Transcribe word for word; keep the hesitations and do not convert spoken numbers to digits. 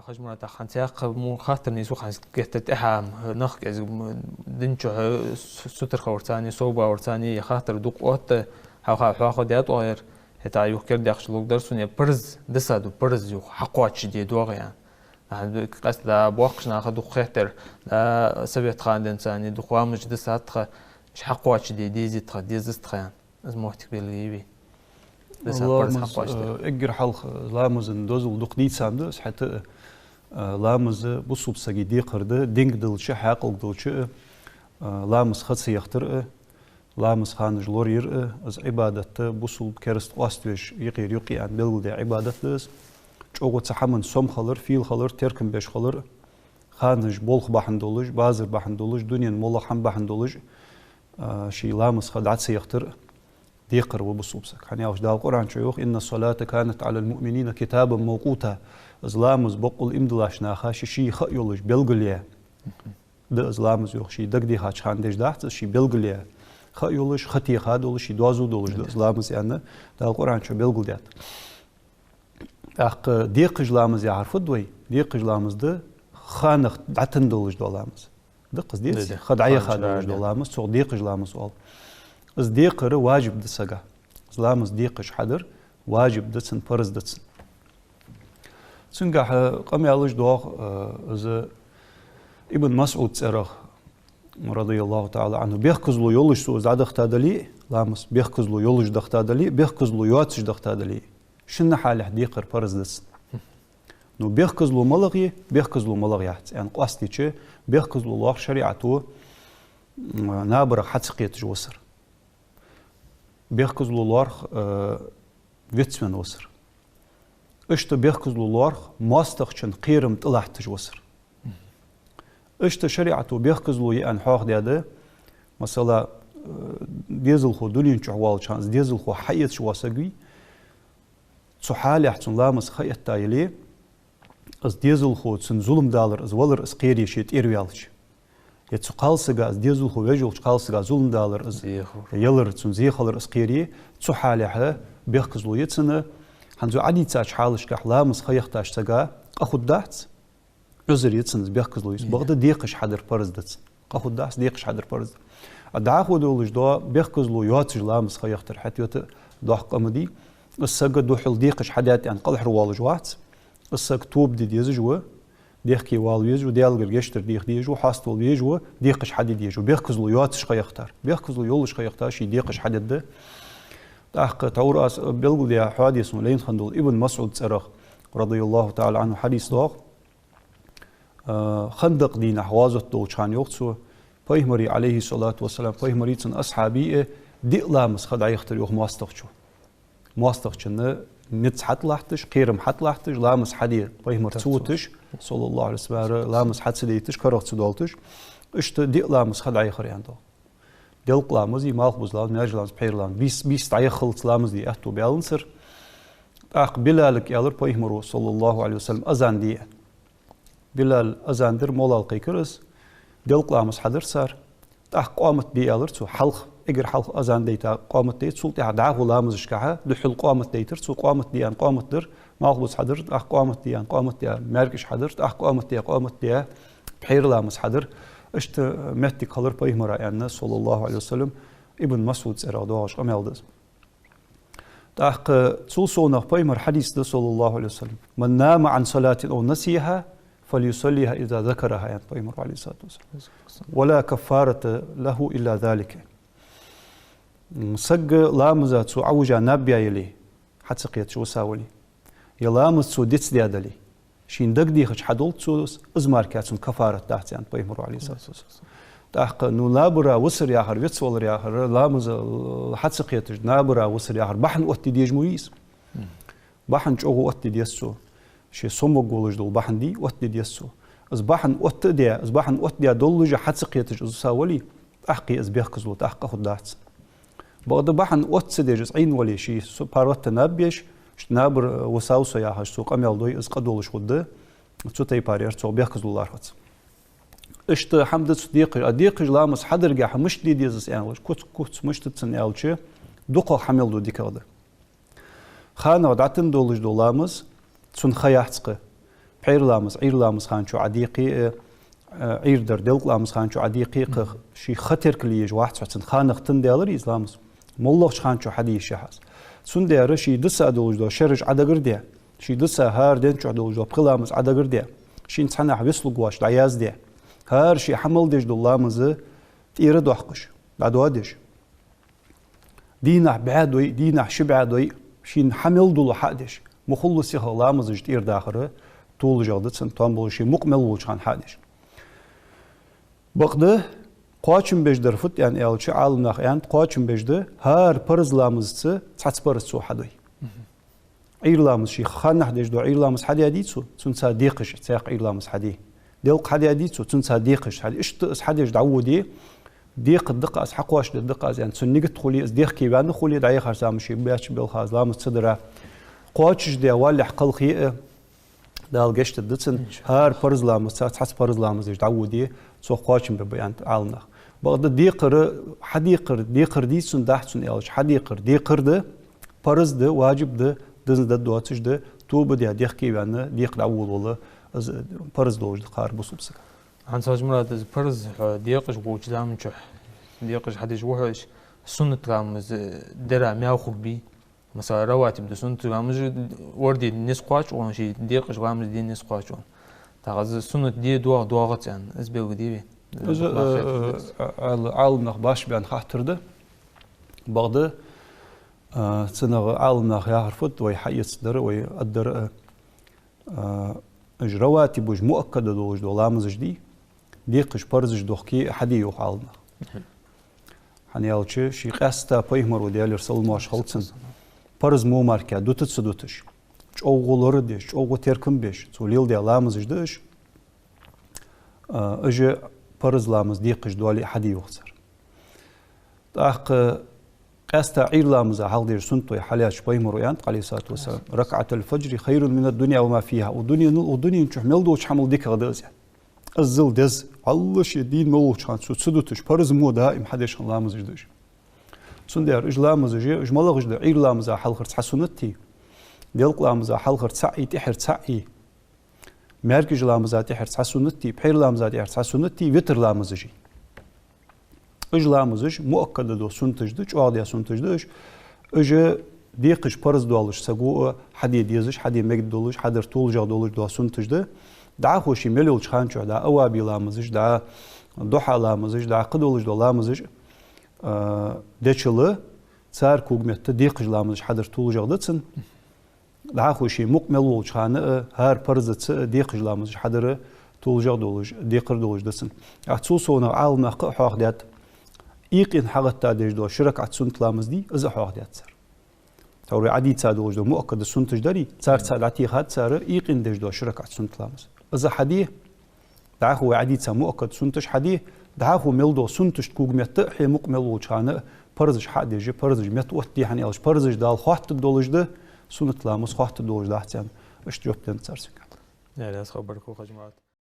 Хьажмурад, хӀанз цхьаькха мо хаттар нийслу хьа геттара тӀехьа, нах кӀезига м, дин чу хьо с- сутара хиларца, совбаларца, е хаттар дукха отт, хьалха хьоахадаьд оаха ер, хӀаьта юха кердадаьккхача лургдар сона, е парз да са ду, парз юха хьакхоачашде доагӀа аьнна. Къаьстта да боккхача наха дукха хеттар, да совет хана денз а дукха ламазаш да са тха, уж хьакхоачашде дезий тха, дезац тха аьнна. Из моттиг белгийвий? Даса парз ламаз, хьакхоачашде. Э, эггара хьалха ламаза дозал дукха дийца да, из хӀаьта, э, ламаз бусалба сага декхар да, динга далча, хьаькъалга далча, э, ламаз ха ца яхийтар а, ламаз ханаш лораяр а, из Ӏибадат да, бусалба, кераста къоаставеш юкъера юкъе аьнна белгалдаь Ӏибадат да из. ЧӀоагӀа цу хӀаман сом хилар, фийла хилар, теркам беш хилар, ханаш болх бахьан долаш, базар бахьан долаш, дунен моллагӀа хӀама бахьан долаш, э, ший ламаз ха дӀа ца яхийтар а декхар ва бусалба сага. ХӀана аьлча Дала Къуръан чу йоах: «إن الصلاة كانت على المؤمنين كتابا موقوتا». Из ламаз боккъал иман долча наха ший-ший ха йолаш белгалъяь да из ламаз йоах, ший дагадехача хана деш дац из, ший белгалъяь ха йолаш, ха теха долаш, ший доазув долаш да из ламаз аьнна Дала Къуръан чу белгалдаьд. ТӀаккха декхаш ламаз яхар фуд вай? Декхаш ламаз да ханах дӀатанна долаш дола ламаз. Даккхаза деций? Да, да. Ха дӀаяха долаш дола ламаз, цох декхаш ламаз оал. Из декхар важиб да сага. Из ламаз декхаш хьадар важиб да цунна, парз да цунна. Цунгахьа къамаьлаш доагӀа, э, из Ибн МасӀуда цӀерагӀа, رضي الله تعالى عنه, бехказло йолаш цо из дӀадахийта дале а, ламаз бехказло йолаш дахийта дале а, бехказло йоацаш дахийта дале а, шин хьалехь декхар парз да цунна. Ну, бехказло малагӀа я, бехказло малагӀа яц аьнна къоастадича, бехказло лоархӀ шариӀато, м, набарах хьа ца кхеташ висар. Бехказло лоархӀ, э, вицвенна висар. Иштта бехказло лоархӀ моастагӀчун кхерам тӀалатташ висар. Иштта шариӀато бехказло я аьнна хьоахадаьд, масала, э, дезалхо дунен чу воалача хана из дезалхо хьаэцаш вола саг вий, цу хьалехь цун ламаз ха этта яле, из дезалхо цунна зулам далар из валар из кхере ше тӀера ваьлча. Е цу кхалсага, из дезалхо веш йолча кхалсага зулам далар из, ялар, цунна зе хилар из кхере, цу хьалехь бехказло я цунна. ХӀанз Ӏадийцача хьалашкахь ламаз ха яхийтача сага къа хургдац, Ӏузар я цунна, из бехказло йиц. Бакъда декхаш хьадар парз да цунна. Къа хургдац, декхаш хьадар парз да. А дӀахо долаш дола бехказло йоацаш ламаз ха яхийтар хьатӀавета доккха къа ма дий. Из саг духхьал декхаш хьадаьд аьнна кӀалхарвоалаш вац. Из саг тоба де дезаш ва, дехке вала везаш ва, Даьлагара гешт дар деха дезаш ва, хьаставала везаш ва, декхаш хьаде дезаш ва. Бехказло йоацаш ха яхийтар. Бехказло йолаш ха яхийтар ший декхаш хьадергда. ТӀаккха тхьовра аз белгалдаь хьадис ма лайна хиннадолаш Ибн МасӀуда цӀерагӀа, رضي الله تعالى عنه, хьадис доагӀа. Э, Хандакъ дийнахьа гӀазот долча хана йоах цо, пайхамара, عليه الصلاة والسلام, пайхамарий, цун асхьабий а диъ ламаз ха дӀаяхийтар йоах моастагӀчо. МоастагӀчунна низ хьатӀалатташ, кхерам хьатӀалатташ, ламаз хьаде пайхамар ца вуташ, صلى الله عليه وسلم, ламаз хьа ца дайташ, карагӀ ца долташ, иштта диъ ламаз ха дӀаяхар аьнна доагӀа. Делкъа ламаз, малхбуза ламаз, маьркӀажа ламаз, пхьера ламаз. Бийса, бийса дӀаяххалца ламаз де аьттув баьланзар. ТӀаккха Билалага аьлар пайхамара, صلى الله عليه وسلم, азан де аьнна. Билала азан дир, молла кхайкар из. Делкъа ламаз хьадир цар. ТӀаккха къамат де аьлар цо, хьалха, эггара хьалха азан дайта къамат дайта, цул тӀехьагӀа дӀахо ламазашкахьа духхьал къамат дайтар цо, къамат де аьнна къамат дир, малхбуза хьадир, тӀаккха къамат де аьнна къамат де, маьркӀаж хьадир, тӀаккха къамат де, къамат де, пхьера ламаз хьадир. Иштта моттиг хилар пайхамара аьнна, صلى الله عليه وسلم, Ибн МасӀуда цӀерагӀа доагӀаш къамаьл да из. ТӀаккха цул совнагӀа пайхамара хьадис да, صلى الله عليه وسلم: «من نام عن صلاة أو نسيها فليصلها إذا ذكرها», аьнна пайхамара, عليه الصلاة والسلام. «ولا كفارة له إلا ذلك». М, саг ламаза цо Ӏовижа наб яь яле, хьа ца кхеташ виса вале, е ламаз цо дицдаь дале, шийна дагадехача хьадолх цо из, из мара цунна кафарат дац, аьннад пайхамара, عليه الصلاة والسلام. ТӀаккха, ну, набара висар яхар, вицвалар яхар, ламаза хьа ца кхеташ набара висар яхар бахьан оттаде дезаш ма вий из. Бахьан чӀоагӀа оттаде деза цо. Ше сомаваргволаш дола бахьан дий, оттаде деза цо. Из бахьан отта а даь, из бахьан оттадаь долаш а хьа ца кхеташ из виса вале, тӀаккха из бехказло, тӀаккха къа хургдац. Бакъда бахьан отта ца деш из Ӏийна вале, ший со-, паргӀата наб еш, иштта набара висав со яхаш, цо къамаьл дой, из къа долаш хургда, цу тайпара яр цох бехказло лархӀац. Иштта хӀама да цу декхар, а декхаш ламаз хьадергахьа мишта де деза из аьлча, куц, куц мишта да цун аьлча, дукхагӀа хӀама мел ду дикагӀа да. Ханах дӀатанна долаш дола ламаз, цунна ха яц-кх. Ӏуйра ламаз, Ӏуйра ламаза хана чу Ӏа декхе а, э, Ӏуйра дар делкъа ламаза хана чу Ӏа декхе а, кхы ший ха теркал е езаш вац хьо, цун ханах тан даьлар из ламаз. МоллагӀча хана чу хьаде йиш я хьа из. Цудухьа ший дисса долаш дола шераш Ӏа дагарде, ший дисса хӀара ден чу долаш дола пхи ламаз Ӏа дагарде, шийна цхьаннахьа вицлургвоацаш дӀаязде, хӀара ший хьа мел деш дола ламаз тӀера доаккхаш, дӀадоадеш. Дийнахьа бӀаь дой, дийнахьа ши бӀаь дой, шийна хьа мел дола хьа а деш, мухулла сиха ламазаш тӀера дахар толашагӀа да цун, тоам болаш ший мукъа мел волча хана хьа а деш. Бакъда кхоачам беш дар фуд аьнна аьлча, Ӏаламнаха аьннад, кхоачам беш да хӀара парз ламазаца цхьацца парз цо хьадой. Ӏуйра ламаз ший ханнахьа деш дола Ӏуйра ламаз хьадаьдий цо, цунца декхаш цхьаькха Ӏуйра ламаз хьаде. Делкъа хьадаьдий цо, цунца декхаш хьаде. Иштта из хьадеш дӀаводе, декхаргда-кх аз, хьакхоачашдергда-кх аз аьнна, цун нигат хуле, из дехке ваьнна хуле, дӀаяхача заман ше баьча белха из ламаз ца дара. Кхоачашдаь валалехь кхалхе а, Дала гешт дергда цунна, хӀара парз ламазаца цхьацца парз ламаз деш дӀаводе, цох кхоачам бергба аьннад Ӏаламнаха. Бакъда декхар, хьадекхар, декхар дий цунна, даха цунна аьлча, хьадекхар декхар да, парз да, важиб да, деза да, доацаш да, тоба даь, дехке ваьнна, декхар дӀаволавала, из парз долаш да кхар бусалба сага. ХӀанз, Хьажмурад, из парз хьо декъаш волча заман чухь, декъаш хьадеш ва хьо, уж суннат ламаз дара маьл хургбий? Масала, раватиб да суннат ламазаш, ворде низ кхоач оал, ший декъаш ламаз де низ кхоач оал. ТӀаккха из суннат де доагӀа, доагӀац аьнна, из белгалдий вай? Из, э, э, Ӏал-, Ӏаламнах башха баьнна хаттар да. Бакъда, э, цунах Ӏаламнаха яхар фуд, вай хьаэцадар, вай аргдар, э, э, уж раватиб, уж муаккада долаш дола ламазаш дий, декхаш парзаш дохке а хьаде йоах Ӏаламнаха. ХӀана аьлча, ший къаьстта Пайхамаро, Даьлера салам-моаршал хилда цунна, парз мо мара дуташ ца дуташ, чӀоагӀа лорадеш, чӀоагӀа теркам беш, цо леладаь ламазаш да уж, а, уж парз ламаз декхаш доале а хьаде йоах цар. ТӀаккха къаьстта Ӏуйра ламаза хьалха деш суннат да, хьалаьцача Пайхамаро аьннад, Ӏалайхи ссалату вассалам: «ركعتا الفجر خير من الدنيا وما فيها». Укх дунен, укх дунен чухь мел долча хӀамал дикагӀа да из. Иззал деза, Ӏалла ше дийна мел волча хана цо ца дуташ, парз мо даим хьадеш хинна ламазаш да уж. Цудухьа уж ламазаш, уж малагӀаш да: Ӏуйра ламаза хьалхара цхьа суннат е, делкъа ламаза хьалхара цаӀ е, тӀехьара цаӀ е, маьркӀажа ламаза тӀехьара цхьа суннат е, пхьера ламаза тӀехьара цхьа суннат е, витр ламазаш е. Уж ламазаш муаккада дола суннаташ да, чӀоагӀдаь суннаташ да уж. Уж декхаш парз долаш саго а хьаде дезаш, хьаде мегаргдолаш, хьадар толашагӀа долаш дола суннаташ да. ДӀахо ший мел йолча хана чухь, дӀа аваби ламазаш, дӀа духьа ламазаш, дӀа кхыдолаш дола ламазаш, а, дечул, цар когаметта декхаш ламазаш хьадар толашагӀа да цунна. ДӀахо ший мукъа мел волча хана а, хӀара парзаца а декхаш ламазаш хьадар толашагӀа долаш, декхар долаш да цунна. ТӀаккха цул совнагӀа Ӏаламнаха кхы а хьоахадаьд, юкъера хьагӀатта деш дола ши ракаӀат суннат ламаз дий, из а хьоахадаьд цар. Тхьовра Ӏадийца долаш дола муаккада суннаташ дарий, царца дӀатехад цар юкъера деш дола ши ракаӀат суннат ламаз. Из а хьаде, дӀахо вай Ӏадийца муаккада суннаташ хьаде, дӀахо мел дола суннаташта когаметта а хье мукъа мел волча хана а парзаш хьа а деш, парзаш меттаоттаде, хӀана аьлча парзаш Дала хоаттаргдолаш да, суннат ламаз хоаттаргдолаш дац аьнна, иштта жоп деннад цар цунга. Даьла раьза хилва, баркал, Хьажмурад.